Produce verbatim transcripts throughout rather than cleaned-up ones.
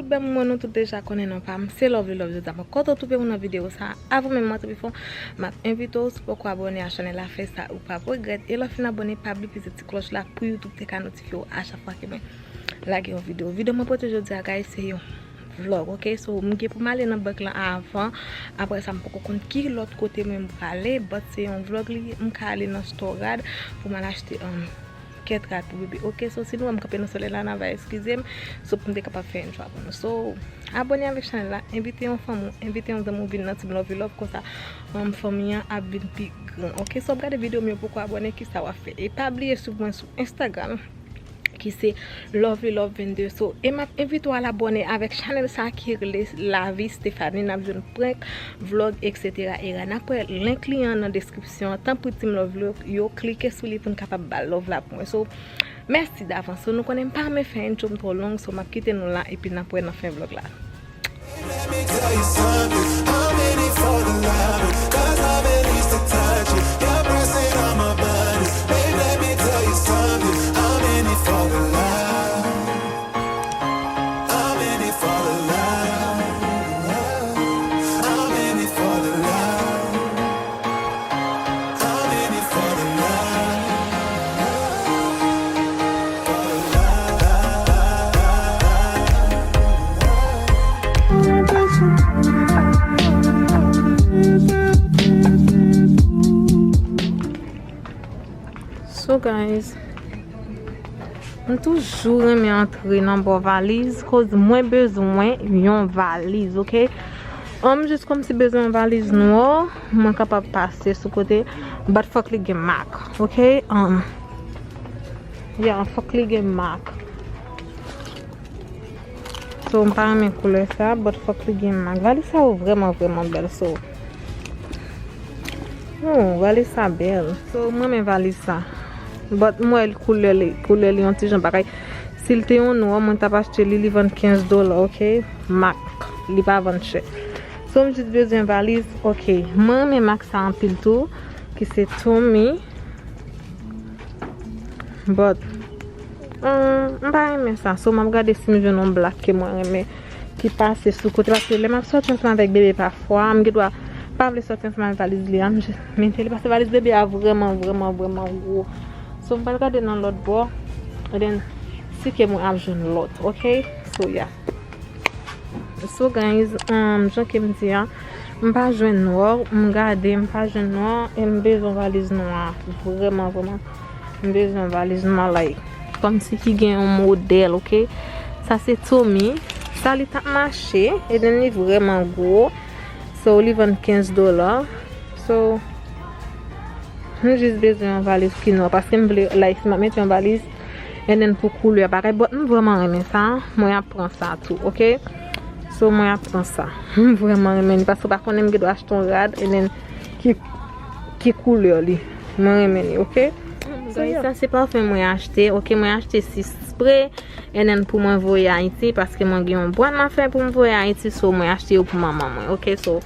Ebyen, mwen, nou tout deja konnen non pa m, se Lovely Love. Jodi a mwen kontan twouve w nan videyo sa. Avan menm m antre pi fon, m ap envite w, si w poko abòne a chanèl la, fè sa, ou p ap regrèt. E lè w fin abòne, pa bliye peze ti klòch la pou YouTube te ka notifye w a chak fwa ke mwen lage yon videyo. Videyo mwen pote jodi a, guys, se yon vlog, ok? So, m gen pou m ale nan bank lan avan. Apre sa, m poko konn ki lòt kote mwen m prale, but se yon vlog li ye. M ka ale nan store rad pou m al achte, um, kèk rad pou bebe. Ok, so si nou wè m kanpe nan solèy la, n a va eskize m. So pou m te kapab fè intro a pou nou. So, abòne avèk chanèl la, envite yon fanmi w, envite yon zanmi w vin nan Team Lovely Love, konsa, um, fanmi an ap vin pi gran. Ok, so w ap gade videyo m yo, poko abòne, kisa w ap fè? E pa bliye swiv mwen sou Instagram, ki se Lovely Love vennde. So, e m ap envite w al abòne avèk chanèl sa ki rele Lavi Stephanie. N ap jwenn prank, vlog, et cetera. E n ap wè link li an nan deskripsyon an. Tanpri Team Lovely yo, klike sou li pou n kapab ba l love la pou mwen. So, mèsi davans. So, nou konnen m pa renmen fè intro m twò long, so m ap kite nou la epi n ap wè nan fen vlog la. Let me tell you something, I'm in it for the love, 'cause I'm at least to touch it. You're pressing on my body. Babe, let me tell you something, I'm in it for the love. I'm in it for the love. I'm in it for the love. I'm in it for the love. So guys, m toujou renmen antre nan bò valiz, koz mwen bezwen yon valiz, ok? An, m jis kòmsi bezwen yon valiz nwa, mwen kapab pase sou kote, but fòk li gen mak, ok? An, yeah, fòk li gen mak. So, m pa renmen koulè sa, but fòk li gen mak. Valiz sa yo vrèman, vrèman bèl, so. Oh, valiz sa bèl. So, m renmen valiz sa. But m wè koulè li, koulè li yon ti jan bagay. Si l te yon nwa, mwen t ap achte li, li vann kenz dola, ok? Mak, li pa vann chè. So, m jis bezwen valiz, ok. Mwen renmen mak sa anpil tou, ki se Tommy. But, um, m pa renmen sa. So, m ap gade si m jwenn yon black ke mwen renmen, ki pase sou kote. Paske lè m ap sòti ansanm avèk bebe pafwa, m gendwa pa vle sòti ansanm avèk valiz li a. M jis mete li paske valiz bebe a vrèman, vrèman, vrèman gwo. So, m pral gade nan lòt bò. And then, si ke mwen ap jwenn lòt, ok? So, yeah. So, guys, um, jan ke m di a, m pa jwenn nwa, m gade, m pa jwenn nwa, e m bezwen valiz nwa, vrèman, vrèman. M bezwen valiz nwa, like, kòmsi ki gen yon modèl, ok? Sa se Tommy. Sa li t ap mache, e then li vrèman gwo. So, li vann kenz dola. So, m jis bezwen yon valiz ki nwa, paske m vle, like, si m ap mete yon valiz, and then pou koulè bagay, but m vrèman renmen sa, mwen ap pran sa tou, ok? So, mwen ap pran sa. M vrèman renmen li, paske w pa konnen m gendwa achte yon rad, and then ki, ki koulè li. Mwen renmen li, ok? So, yeah. Sa se pafen mwen achte, ok? Mwen achte sis spray, and then pou mwen voye Ayiti, paske mwen gen yon bwat m ap fè pou m voye Ayiti, so mwen achte yo pou manman mwen, ok? So,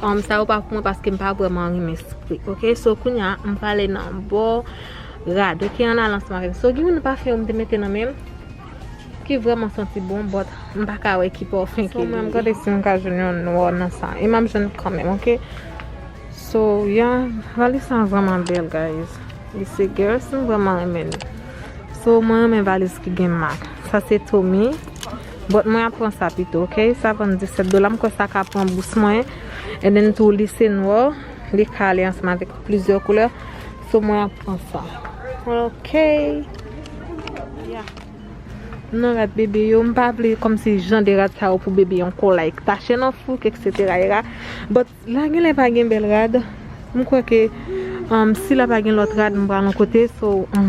um, sa yo pa pou mwen paske m pa vrèman renmen spray, ok? So, kounye a, m prale nan bò rad, ok? Ann al ansanm avè m. So, gen yon pafen yo m te mete nan men m, ki vrèman santi bon, but m pa ka wè ki pafen ke li ye. So, mwen, m gade si m ka jwenn yon nwa nan sa. E m ap jwenn kanmenm, ok? So, yeah, valiz sa vrèman bèl, guys. Li se Guess, m vrèman renmen li. So, mwen renmen valiz ki gen mak. Sa se Tommy. But mwen ap pran sa pito, ok? Sa vann disèt dola. M kwè sa ka pran bous mwen. And then tou, li se nwa. Li ka ale ansanm avèk plizyè koulè. So, mwen ap pran sa. Ok. Yeah. Nan rad bebe yo, m pa vle kòmsi jan de rad sa yo pou bebe ankò, like, tache nan fouk, et cetera. But la genlè pa gen bèl rad. M kwè ke, um, si la pa gen lòt rad, m pral yon kote, so, um,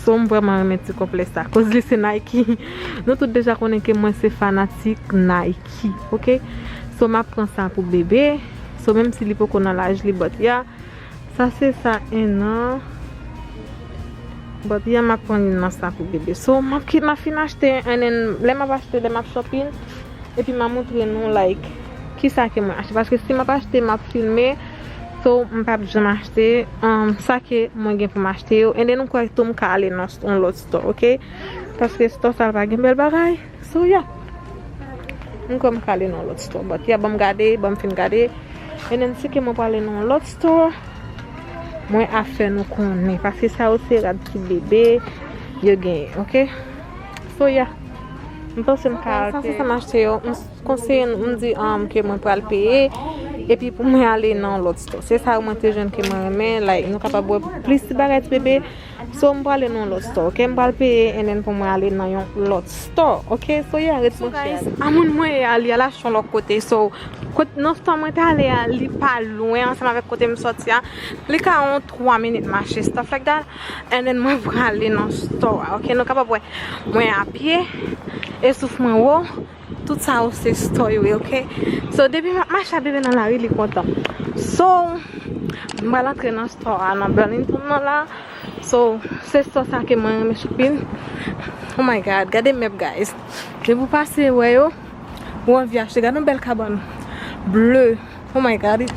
so m vrèman renmen ti konplè sa. Koz li se Nike. Nou tout deja konnen ke mwen se fanatik Nike, ok? So m ap pran sa pou bebe. So menm si li poko nan laj li, but yeah. Sa se sa en an. But yeah, m ap pran youn nan sa pou bebe. So, m ap kit, m ap fin achte, and then, lè m ap achte, lè m ap shopping, epi m a montre nou, like, kisa ke mwen achte. Paske si m ap achte, m ap filme, so, m p ap janm achte, um, sa ke mwen gen pou m achte yo. And then, nou kwè tou m ka ale nan yon lòt store, ok? Paske store sa pa gen bèl bagay. So, yeah. M kwè m ka ale nan lòt store. But, yeah, ban m gade, ban m fin gade. And then, si ke mwen prale nan lòt store, mwen ap fè nou konnen. Paske sa yo se rad ti bebe yo genyen, ok? So, yeah. M panse m ka al peye. Sa se sa m achte yo. M konseye nou, m di um, ke mwen pral peye. Epi pou mwen ale nan lòt store. Se sa yo mwen te jwenn ke mwen renmen. Like, nou kapab wè plis ti bagay ti bebe. So, m prale nan yon lòt store, ok? M pral peye, and then pou mwen ale nan yon lòt store, ok? So, yeah, ret branche. So, guys, a moun mwen ye a, li al achte yon lòt kote. So, kot, nan store mwen te ale a, li pa lwen ansanm avèk kote m sòti a. Li ka yon twa minit mache, stuff like that. And then mwen prale nan store a, ok? Nou kapab wè, mwen a pye, e souf mwen wo. Tout sa yo se store yo ye, ok? So, depi m ap mache a bebe nan lari, li kontan. So, m pral antre nan store a nan Burlington nan la. So, se store sa ke mwen renmen shopping. Oh my God, gade mèb, guys. Depi w pase wè yo, ou anvi achte. Gade yon bèl kabann ble. Oh my God, li,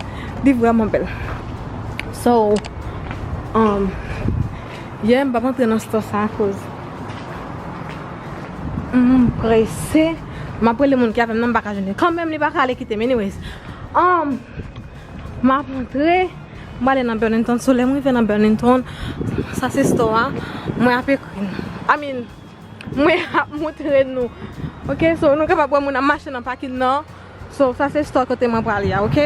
li vrèman bèl. So, um, yeah, m p ap antre nan store sa akoz m prese. M ap rele moun ki avè m nan, m pa ka jwenn li. Kanmenm, li pa ka ale kite m. Anyways, um, m ap antre, m ale nan Burlington. So, lè m rive nan Burlington, sa se store a, mwen ap ekri. I mean, mwen ap montre nou. Ok, so nou kapab wè moun ap mache nan pakin nan. So, sa se store kote mwen prale a, ok?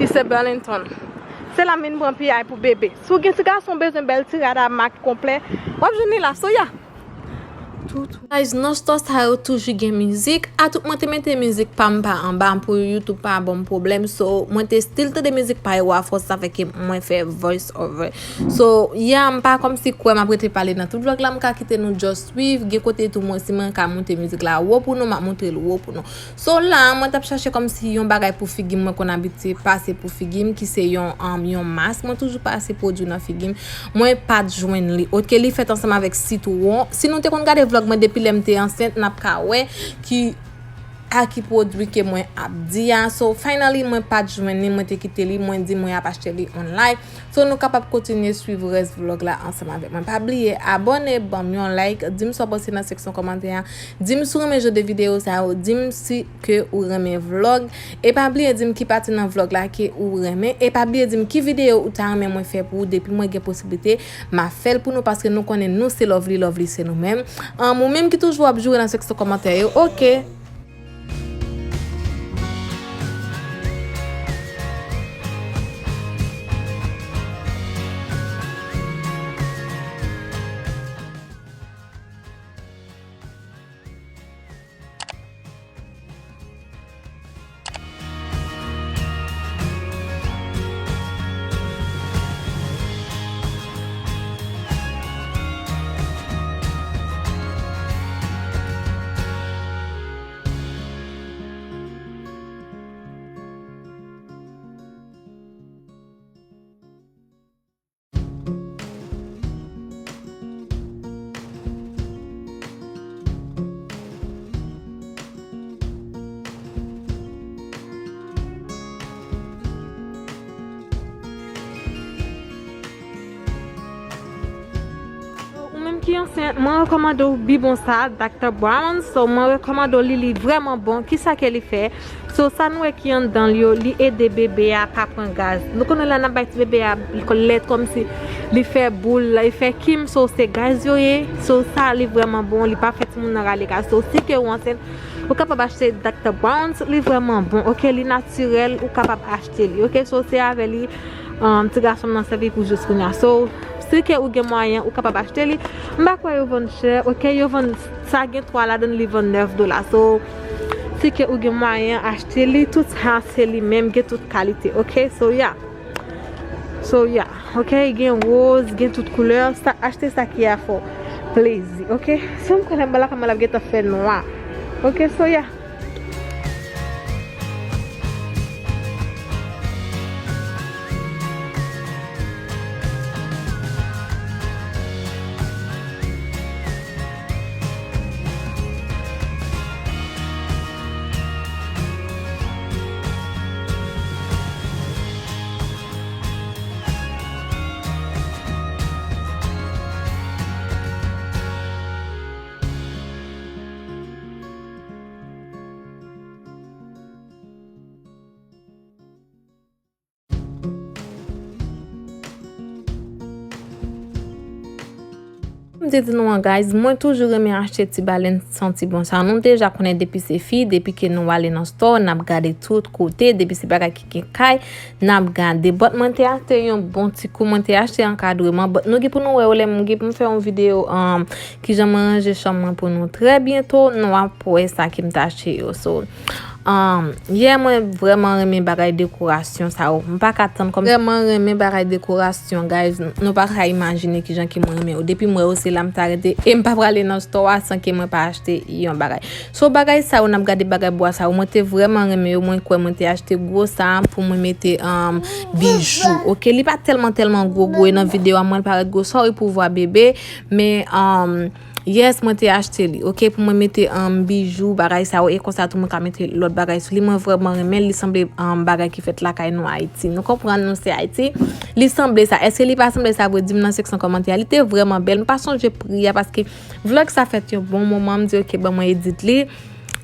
Ki se Burlington. Se la m vin pran piyay pou bebe. Si w gen ti gason bezwen bèl ti rad a mak konplè, w ap jwenn li la. So, yeah. Tou, tou. Guys, nan store sa yo toujou gen mizik. Atout mwen te mete mizik pa m pa anba pou YouTube pa ban m pwoblèm. So, mwen te still tande mizik pa yo a fòs sa fè ke mwen fè voice over. So, yeah, m pa kòmsi kwè m ap rete pale nan tout vlog la, m ka kite nou just swiv. Gen kote tou mwen, si mwen ka moute mizik la wo pou nou, m ap moute l wo pou nou. So, la, mwen t ap chache kòmsi yon bagay pou figi m, mwen konn abitye pase pou figi m, ki se yon, um, yon mask. Mwen toujou pase pwodui nan figi m. Mwen pa t jwenn li. Ok, li fèt ansanm avèk sitwon. Si nou te konn gade vlog mwen depi lè m te ansent, n ap ka wè ki a ki pwodui ke mwen ap di a. So, finally, mwen pa t jwenn li, mwen te kite li, mwen di mwen ap achte li online. So, nou kapab kontinye swiv rès vlog la ansanm avèk mwen. Pa bliye abòne, ban m yon like, di m sa w panse nan seksyon kòmantè a. Di m si w renmen jan de videyo sa yo, di m si ke ou renmen vlog. E pa bliye di m ki pati nan vlog la ke ou renmen. E pa bliye di m ki videyo ou ta renmen mwen fè pou ou. Depi mwen gen posiblite, m a fè l pou nou paske nou konnen nou se lovely, lovely se nou menm. An, ou menm ki toujou ap joure nan seksyon kòmantè yo, ok. Ou menm ki ansent, mwen rekòmande w bibwon sa, Doctor Brown. So, mwen rekòmande w li, li vrèman bon. Kisa ke li fè? So, sa nou wè ki anndan l yo, li ede bebe a pa pran gaz. Nou konnen lè n ap bay ti bebe a lèt kòmsi li fè boul, li fè kim, so se gaz yo ye. So, sa li vrèman bon, li pa fè timoun nan rale gaz. So, si ke ou ansent, ou kapab achte Doctor Brown's, li vrèman bon, ok, li natirèl, ou kapab achte li, ok, so se avè li, um, ti gason m nan sèvi pou jis kounya. So, si ke ou gen mwayen, ou kapab achte li. M pa kwè yo vann chè, ok, yo vann, sa gen twa ladann, li vann nèf dola. So, si ke ou gen mwayen, achte li, tout sa se li menm, gen tout kalite, ok, so, yeah. So, yeah. Ok, gen woz, gen tout koulè. Sa, achte sa ki a fè w plezi, ok? Si m kwè lè m ba la kamera l ap gentan fè nwa. Ok, so, yeah. M te di nou an, guys, mwen toujou renmen achte ti balèn santi bon sa. Nou deja konnen depi se fi, depi ke nou ale nan store, n ap gade tout kote, depi se bagay ki gen kay, n ap gade. But mwen te achte yon bon ti kou, mwen te achte ankadreman. But nou gen pou nou wè yo lè m gen pou m fè yon videyo, um, kijan mwen ranje chanm mwen pou nou. Trè byento, nou ap wè sa ke m te achte yo. So, Um, yeah, mwen vrèman renmen bagay dekorasyon sa yo. M pa ka tann kòm vrèman renmen bagay dekorasyon, guys. Nou pa ka imajine kijan ke mwen renmen yo. Depi m wè yo, se la m ta rete. E m pa prale nan store a san ke mwen pa achte yon bagay. So, bagay sa yo, n ap gade bagay bwa sa yo. Mwen te vrèman renmen yo. Mwen kwè mwen te achte gwo sa pou mwen mete, um, bijou. Ok, li pa tèlman, tèlman gwo, gwo. E nan videyo a, mwen l parèt gwo. Sorry pou vwa bebe. Men, um, Yes, mwen te achte li, ok, pou mwen mete, um, bijou, bagay sa yo, e konsa tou mwen ka mete lòt bagay sou li. Mwen vrèman renmen l, li sanble, um, bagay ki fèt lakay nou Ayiti. Nou konprann nou se Ayiti. Li sanble sa. Èske li pa sanble sa vre? Di m nan seksyon kòmantè a. Li te vrèman bèl. M pa sonje pri a paske vlòg sa fèt yon bon moman. M di, ok, ban mwen edit li.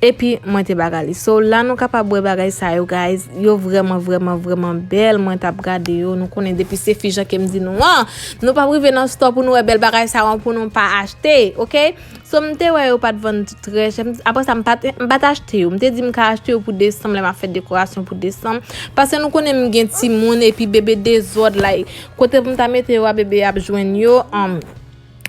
Epi, mwen te bagay li. So, la nou kapab wè bagay sa yo, guys. Yo vrèman, vrèman, vrèman bèl. Mwen t ap gade yo. Nou konnen depi se fi jan ke m di nou an, nou p ap rive nan store pou nou wè bèl bagay sa yo pou nou pa achte, ok? So, m te wè yo pa t vann trè chè. M, apre sa, m pa t, m pa t achte yo. M te di m ka achte yo pou desanm, lè m ap fè dekorasyon pou desanm. Paske nou konnen m gen timoun epi bebe dezòd, like, kote pou m ta mete yo a, bebe ap jwenn yo. Um,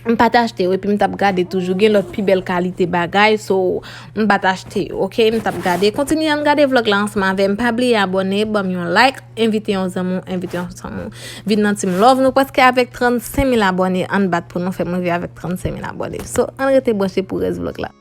M pa t achte yo, epi m t ap gade toujou. Gen lòt pi bèl kalite bagay, so, m pa t achte yo, ok? M t ap gade. Kontinye ann gade vlòg la ansanm avè m. Pa bliye abòne, ban m yon like, envite yon zanmi w, envite yon zanmi w. Vin nan Team Love, nou prèske avèk trannsenk mil abòne, ann bat pou nou fè m rive avèk trannsenk mil abòne. So, ann rete branche pou rès vlòg la.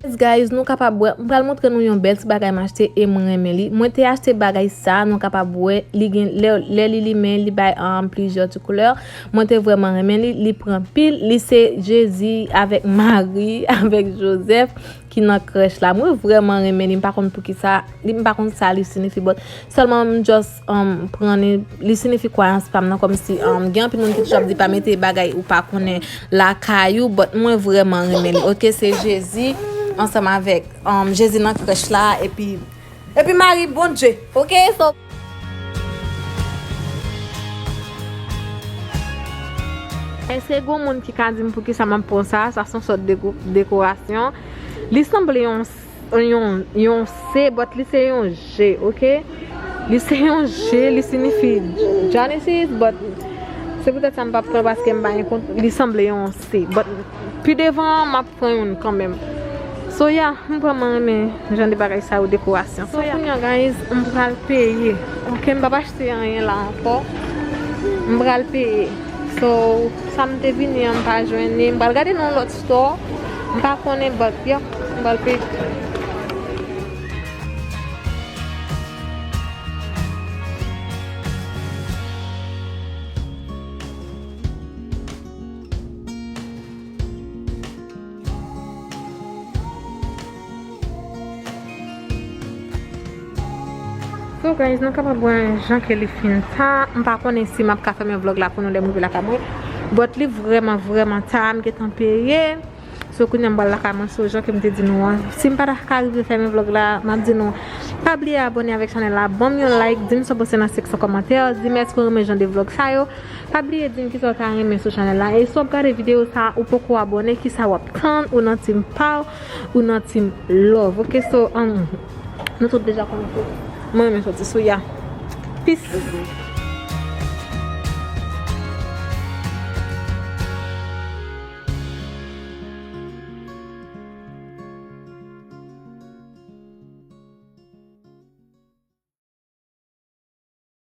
Yes, guys, nou kapab wè. M pral montre nou yon bèl ti bagay m achte e mwen renmen li. Mwen te achte bagay sa, nou kapab wè, li gen, lè, lè li limen, li bay, um, plizyè ti koulè. Mwen te vrèman renmen li, li pran pil, li se Jezi avèk Mari, avèk Jozèf ki nan krèch la. Mwen vrèman renmen li, m pa konn poukisa, li, m pa konn sa li siyifi, but sèlman m just, um, pran li, li siyifi kwayans pa m nan, kòmsi, um, gen anpil moun ki toujou ap di pa mete bagay ou pa konnen lakay ou, but mwen vrèman renmen li. Ok, se Jezi ansanm avèk, um, Jezi nan krèch la, epi, epi Mari Bondye. Ok, so. Èske gon moun ki ka di m poukisa m ap pran sa? Sa se yon sòt deko-, dekorasyon. Li sanble yon, yon, yon C, but li se yon G, ok? Li se yon G, li siyifi Genesis, but se poutèt sa m p ap pran paske m pa gen kont, li sanble yon C. But pi devan an, m ap pran youn kanmenm. So, yeah, m vrèman renmen jan de bagay sa yo, dekorasyon. So, yeah, kounye a, guys, m pral peye. Ok, m p ap achte anyen la ankò. M pral peye. So, sa m te vini an, m pa jwenn li. M pral gade nan yon lòt store. M pa konnen, but, yeah, m pral peye. So, guys, nou kapab wè jan ke li fin ta. M pa konnen si m ap ka fèmen vlòg la pou nou lè m rive lakay mwen. But li vrèman, vrèman ta. M gentan peye. So, kounye a m pral lakay mwen, so, jan ke m te di nou an. Si m pa ta ka rive fèmen vlòg la, m ap di nou, pa bliye abòne avèk chanèl la, ban m yon like, di m sa w panse nan seksyon kòmantè, di m èske w renmen jan de vlòg sa yo. Pa bliye di m kisa w ta renmen sou chanèl la. E si w ap gade videyo sa, ou poko abòne, kisa w ap tann, ou nan team pa w, ou nan team love. Ok, so, um, nou tout deja konnen ke mwen renmen sòti sou ya. Peace.